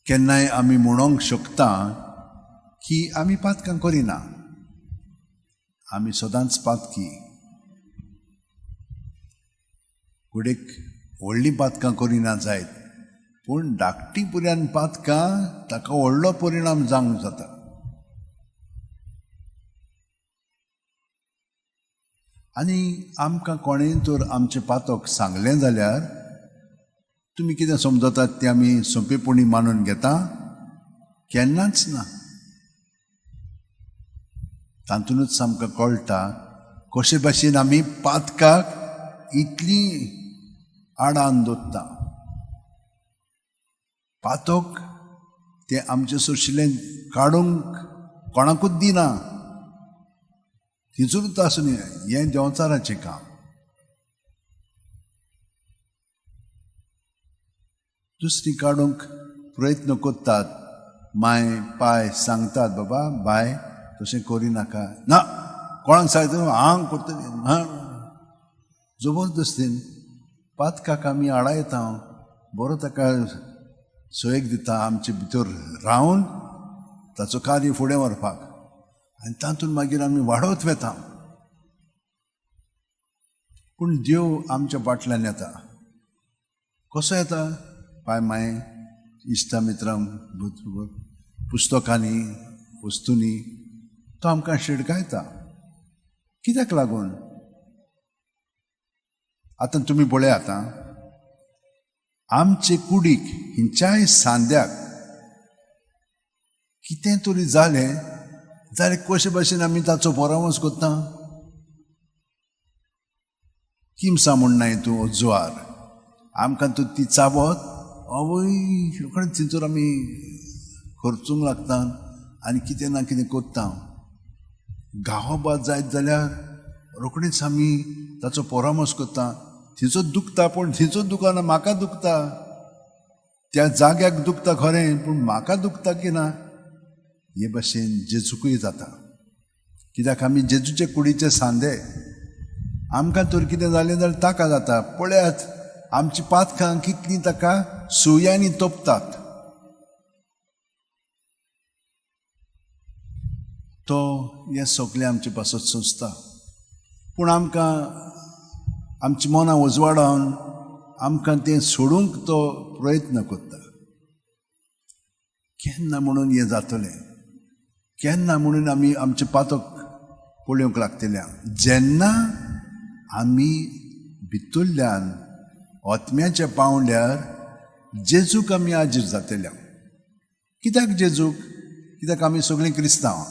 केन्नाय आमी म्हणूंक शकता की आमी पातकां करिना, आमी सदांच पातकी. कुडेक व्हडलीं पातकां करिना जायत, पूण धाकटी पुऱ्यान पातकां ताका व्हडलो परिणाम जावंक जाता. आनी आमकां कोणें तर आमचें पातक सांगलें जाल्यार तुमी कितें समजतात तें आमी सोंपेपणी मानून घेता? केन्नाच ना. तातूंतच आमकां कळटा कशे भाशेन आमी पातकाक इतली आडान दवरता. पातक तें आमचें सोशिल्लें काडूंक कोणाकूच दिना, तितूनच आसून हें देंवचाराचें काम. दुसरी काडूंक प्रयत्न करतात, माय पाय सांगतात, बाबा बाय तशें करिनाका ना, कोणाक सांगता हांव करतली हां, जबरदस्तीन पातकाक आमी आडायता. बरो ताका सोयेक दिता आमचे भितर रावन ताचो कार्य फुडें व्हरपाक, आनी तातूंत मागीर आमी वाडत वता. पूण देव आमच्या फाटल्यान येता. कसो येता? पाय माय इश्टा मित्रां पुस्तकांनी वस्तूंनी तो आमकां शिडकायता. कित्याक लागून? आतां तुमी पळयात आं, आमचे कुडीक हिंच्याय सांद्याक कितें तरी जालें जाल्यार कशे भाशेन आमी ताचो परामर्श करता? किमसां म्हणनाय तूं ज्वार आमकां तूं ती चाबत आवय रोखडें थंयसर आमी खर्चूंक लागता आनी कितें ना कितें करता. गांवोबाद जायत जाल्यार रोखडीच आमी ताचो परामर्श करता. थंयचो दुखता, पूण थंयचो दुखना, म्हाका दुखता. त्या जाग्याक दुखता खरें, पूण म्हाका दुखता की ना? हे भाशेन जेजूकूय जाता. कित्याक आमी जेजूचे कुडीचे सांदे. आमकां तर कितें जालें जाल्यार ताका जाता. पळयात आमची पातकां कितलीं ताका सुयांनी तोपतात. तो हें सगळें आमचे पासत सोंसता, पूण आमकां आमची मनां उजवाडावन आमकां तें सोडूंक तो प्रयत्न करता. केन्ना म्हणून हें जातलें? केन्ना म्हणून आमी आमचें पातक पळोवंक लागतले? जेन्ना आमी भितरल्यान आत्म्याच्या पांवड्यार जेजूक आमी आजीर जातले. कित्याक जेजूक? कित्याक आमी सगळीं क्रिस्तांव.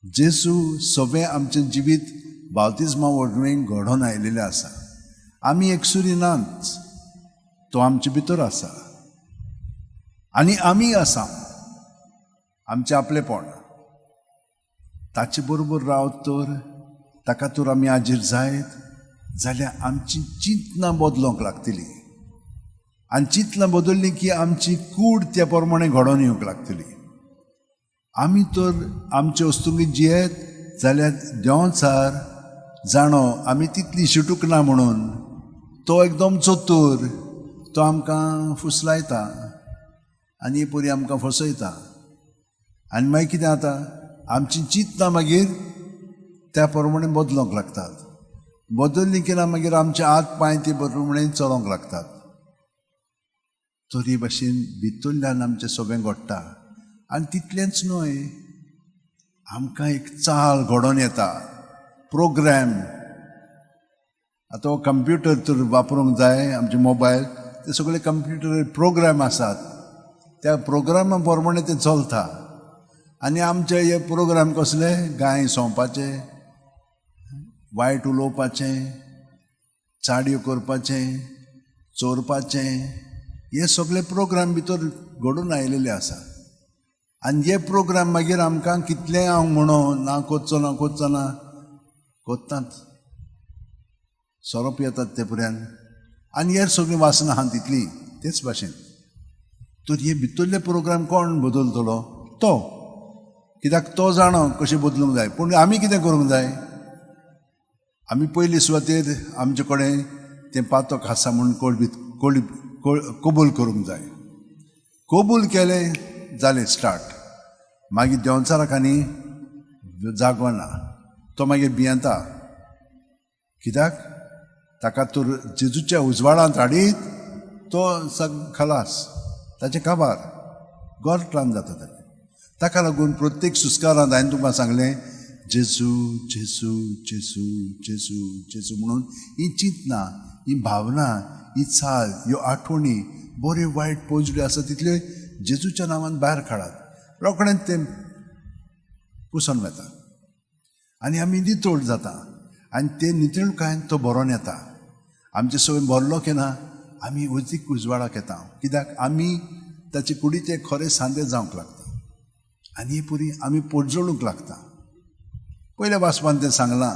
जेजू सगळें आमचें जिवीत बावतिज्मा वरवीं घडोवन आयिल्लें आसा. आमी एकसुरी नाच, तो आमचे भितर आसा आनी आमी आसा आमचें आपलेपण. ताचे बरोबर रावत तर ताका तर आमी आजीर जायत जाल्यार आमची चिंतनां बदलूंक लागतली, आनी चिंतनां बदल्लीं की आमची कूड त्या प्रमाणे घडोवन येवंक लागतली. आमी तर आमचे वस्तुंकी जियेत जाल्यार देंवचार जाणो आमी तितली शिटूक ना म्हणून तो एकदम चतूर, तो आमकां फुसलायता आनी परी आमकां फसयता. आनी मागीर कितें जाता? आमची चिंतनां मागीर त्या प्रमाणे बदलूंक लागतात. बदल्लीं की ना मागीर आमचे हात पांय ते प्रमाणे चलोवंक लागतात. तरी भाशेन भितरल्यान आमचें सगळें घडटा. आनी तितलेंच न्हय, आमकां एक चाल घडोवन येता, प्रोग्राम. आतां हो कंप्युटर तर वापरूंक जाय, आमचे मोबायल ते सगळे कंप्युटर प्रोग्राम आसात. त्या प्रोग्रामा प्रमाणे ते चलता. आनी आमचे हे प्रोग्राम कसले? गाय सोंपपाचे, वायट उलोवपाचें, चाडयो करपाचें, चोरपाचें, हे सगळे प्रोग्राम भितर घडून आयिल्ले आसा. आनी हे प्रोग्राम मागीर आमकां कितलें हांव म्हणो ना करचो ना, करचो ना, करतात. सोरो पियेतात ते पुऱ्यान आनी हेर सगळीं वासनां आहा तितली तेच भाशेन. तर हे भितरले प्रोग्राम कोण बदलतलो? तो. कित्याक तो जाणो कशें बदलूंक जाय. पूण आमी कितें करूंक जाय? आमी पयली सुवातेर आमचे कडेन तें पातक आसा म्हूण कळबीत कळी कबूल करूंक जाय. कबूल केलें जालें स्टार्ट. मागीर देंवचाराक आनी जागो ना, तो मागीर भियेता. कित्याक ताका तर जेजूच्या उजवाडांत हाडीत तो सग खलास, ताचें काबार गोरक्लान जाता ताचें. ताका लागून प्रत्येक सुस्कारांत हांवें तुमकां सांगलें, जेजू जेजू जेजू जेजू जेजू म्हणून ही चिंतना, ही भावना, ही चाल, ह्यो आठवणी बऱ्यो वायट पोजड्यो आसा तितल्यो जेजूच्या नांवान भायर काडात. रोखडेंच तें पुसोन वता आनी आमी नितळ जाता आनी ते नितळकायेन तो भरोन येता. आमचे सगळें भरलो की ना आमी अदीक उजवाडाक येता, कित्याक आमी ताचे कुडीचे खरे सांदे जावंक लागता आनी हे पुरी आमी पोटजळूंक लागता. पयल्या वाचपान तें सांगलां,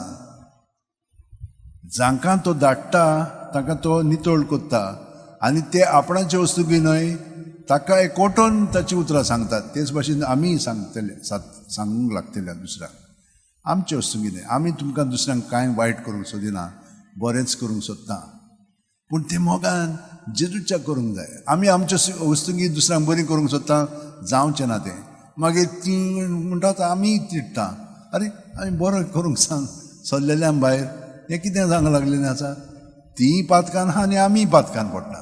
जांकां तो धाडटा तांकां तो नितळ कोत्ता आनी ते आपणाचे वस्तुकी न्हय ताका एकवटून ताची उतरां सांगतात. तेच भाशेन आमी सांगतले सांगूंक लागतले दुसऱ्यांक, आमचे वस्तुकी न्हय. आमी तुमकां दुसऱ्यांक कांय वायट करूंक सोदिना, बरेंच करूंक सोदता, पूण तें मोगान जेजूच्या करूंक जाय. आमी आमच्या वस्तुकी दुसऱ्यांक बरी करूंक सोदता, जावचें ना तें. मागीर ती म्हणटात आमी तिडटा, आरे आमी बरो करूंक सांग सल्लेल्यान भायर हें कितें सांगूंक लागलेलें आसा. तीं पातकान आहा आनी आमी पातकान पडटा.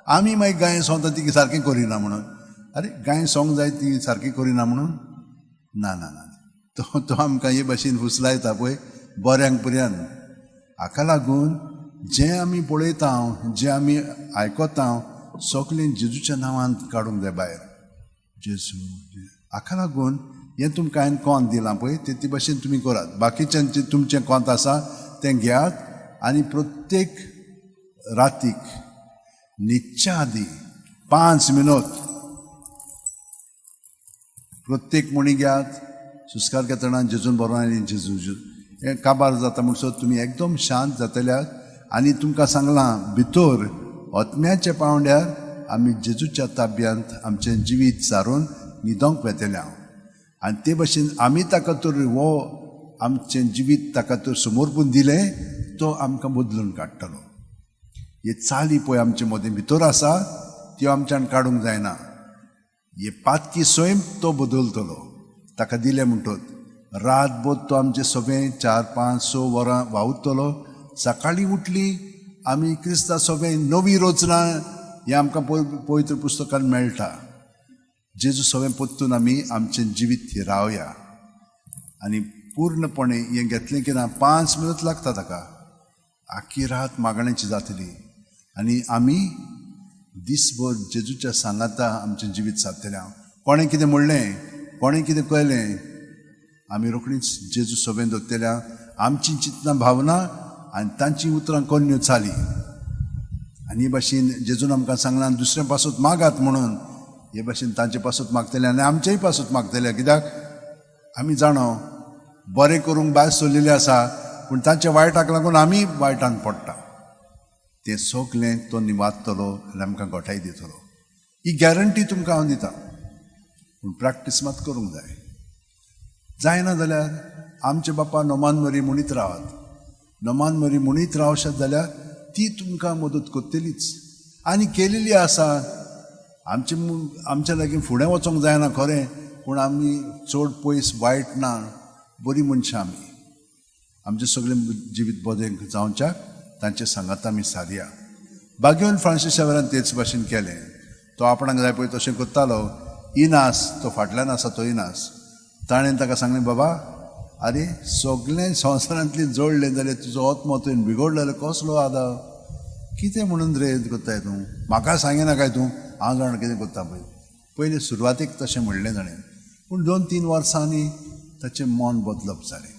आमी मागीर गाय सोंवता ती सारकें करिना म्हणून, आरे गाय सोंक जाय ती सारकी करिना म्हणून, ना ना ना. तो तो आमकां हे भाशेन फुसलायता पळय बऱ्यांक पर्यान. हाका लागून जें आमी पळयता, जें आमी आयकता, सगळें जेजूच्या नांवान काडूंक जाय भायर, जेजू. हाका लागून हें तुमकां हांवें कोंत दिलां पळय ते ते भाशेन तुमी करात. बाकीच्यांचें तुमचें कोंत आसा तें घेयात आनी प्रत्येक रातीक न्हिदच्या आदी 5 मिनट प्रत्येक म्हणी घेयात. सुस्कार घेतना जेजून बरो आनी जेजू हें काबार जाता म्हणसर तुमी एकदम शांत जातल्यात. आनी तुमकां सांगलां, भितर आत्म्याच्या पावंड्यार आमी जेजूच्या ताब्यांत आमचें जिवीत सारून न्हिदोंक वेतले हांव. आनी ते भाशेन आमी ताका तर हो आमचें जिवीत ताका तर समर्पून दिलें, तो आमकां बदलून काडटलो. हे चाली पळय आमचे मदीं भितर आसा त्यो आमच्यान काडूंक जायना. हे पातकी सैम तो बदलतलो ताका दिलें म्हणटत रातभर तो आमचे सगळें 4 5 6 वरां वावुरतलो. सकाळीं उठली आमी क्रिस्ता सगळें नवी रचना हें आमकां पवित्र पुस्तकान मेळटा. जेजू सगळें परतून आमी आमचें जिवीत रावया आनी पूर्णपणे हें घेतलें की ना 5 मिनट लागता ताका, आखी रात मागण्याची जातली आनी आमी दिसभर जेजूच्या सांगाता आमचें जिवीत सारतलें. हांव कोणें कितें म्हणलें, कोणें कितें कळ्ळें, आमी रोखडीच जेजू सभेन दवरतल्या आमची चिंतना भावना आनी तांची उतरां कोन्न्यो चाली. आनी हे भाशेन जेजून आमकां सांगलां दुसऱ्या पासत मागात म्हणून, हे भाशेन तांचे पासत मागतले आनी आमचेय पासत मागतले. कित्याक आमी जाणो बरें करूंक भायर सरलेलें आसा, पूण तांच्या वायटाक लागून आमी वायटान पडटा. तें सगलें तो निवादतलो आनी आमकां गोठाय दितलो, ही गॅरंटी तुमकां हांव दितां. पूण प्रॅक्टीस मात करूंक जाय. जायना जाल्यार आमचे बापा नोमान मरी म्हणीत रावात. नोमान मरी म्हणीत रावशात जाल्यार ती तुमकां मदत करतलीच आनी केलेली आसा. आमचे आमच्या लागीं फुडें वचोंक जायना खरें, पूण आमी चड पयस वायट ना, बरीं मनशां आमी. आमचें सगळें जिवीत बरें जावच्याक तांचे सांगात आमी सारया. बागेवन फ्रांसीस शावेरान तेच भाशेन केलें. तो आपणाक जाय पळय तशें करतालो. इनास तो फाटल्यान आसा तो इनास, ताणें ताका सांगलें, बाबा आरे सगळें संवसारांतलें जोडलें जाल्यार तुजो आत्मो तुवें बिगडलो जाल्यार कसलो आदार, कितें म्हणून रे करताय तूं, म्हाका सांगिना काय तूं, हांव जाणा कितें करता पळय. पयलीं सुरवातीक तशें म्हणलें ताणें, पूण 2-3 वर्सांनी ताचें मन बदलप जालें,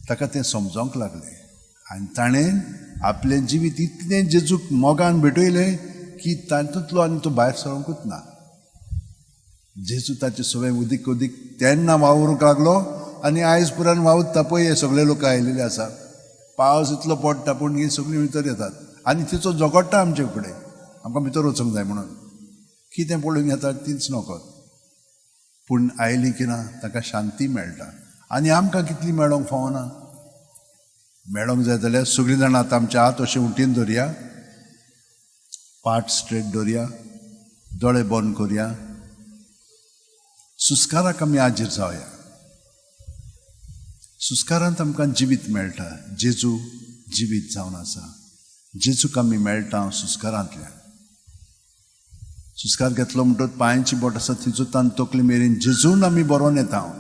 ताका तें समजोंक लागलें आनी ताणें आपलें जिवीत इतलें जेजूक मोगान भेटयलें की तातूंतलो आनी तो भायर सरोंकूच ना. जेजू ताचे सगळें उदीक उदीक तेन्ना वावरूंक लागलो आनी आयज पुरान वावुरता पळय. हे सगळे लोक आयिल्ले आसा, पावस इतलो पडटा पूण ही सगळीं भितर येतात आनी तिचो झगडटा आमचे कडेन, आमकां भितर वचूंक जाय म्हणून. कितें पळोवंक येता तीच नकत, पूण आयली की ना ताका शांती मेळटा आनी आमकां कितली मेळोंक फावना. मेळोंक जाय जाल्यार सगळीं जाणां आतां आमचे हात अशें उंटीन धरया, पाट स्ट्रेट दवरया, दोळे बंद करया. सुस्काराक आमी हाजीर जावया. सुस्कारांत आमकां जिवीत मेळटा. जेजू जिवीत जावन आसा. जेजूक आमी मेळटा सुस्कारांतल्यान. सुस्कार घेतलो म्हणटकच पांयांची बोट आसा थंयचो तकली मेरेन जेजून आमी बरोवन येता.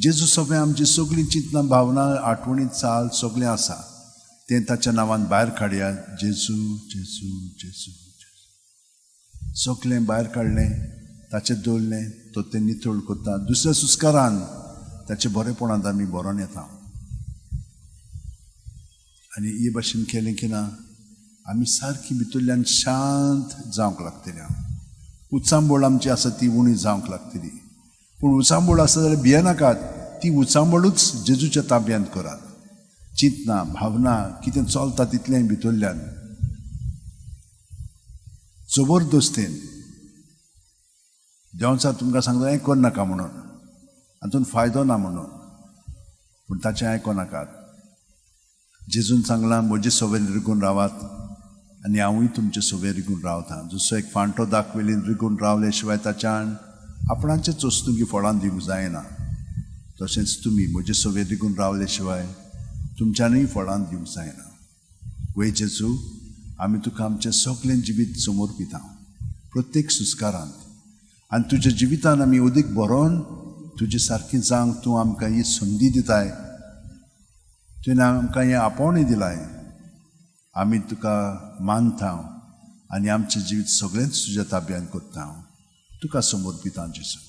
जेजू सगळें आमची सगळीं चिंतनां, भावना, आठवणी, चाल सगळें आसा तें ताच्या नांवान भायर काडया. जेजू, जेजू, जेजू, सगळें भायर काडलें, ताचें दवरलें, तो तें नितळ करता. दुसऱ्या सुस्कारान ताचे बरेपणांत आमी बरोवन येता. आनी हे भाशेन केलें की ना आमी सारकी भितरल्यान शांत जावंक लागतली. उचांबळ आमची आसा ती उणी जावंक लागतली. पूण उचांबळ आसा जाल्यार भियेनाकात, ती उचांबळूच जेजूच्या ताब्यांत करात. चिंतना, भावना कितें चलता तितलें भितरल्यान जबरदस्तेन देंवचार तुमकां सांगता हें करनाका म्हणून, हातूंत फायदो ना म्हणून, पूण ताचें आयको नाकात. जेजून सांगलां, म्हजे सवेर रिगून रावात आनी हांवूय तुमचे सवेर रिगून रावता. जसो एक फांटो दाखवेलीन रिगून रावले शिवाय ताच्यान आपणाचे चोस्तुकी फळां दिवंक जायना, तशेंच तुमी म्हजे सवेर रिगून रावले शिवाय तुमच्यानूय फळां दिवंक जायना. वय जेजू, आमी तुका आमचें सगळें जिवीत समर्पिता प्रत्येक सुस्कारांत आनी तुज्या जिवितान आमी अदीक बरोवन तुजे सारकें जावंक तूं आमकां ही संदी दिताय. तुवें आमकां हें आपोवणें दिलाय. आमी तुका मानता आनी आमचें जिवीत सगळेंच तुज्या ताब्यांत करता. तुका समर्पिता जेजू.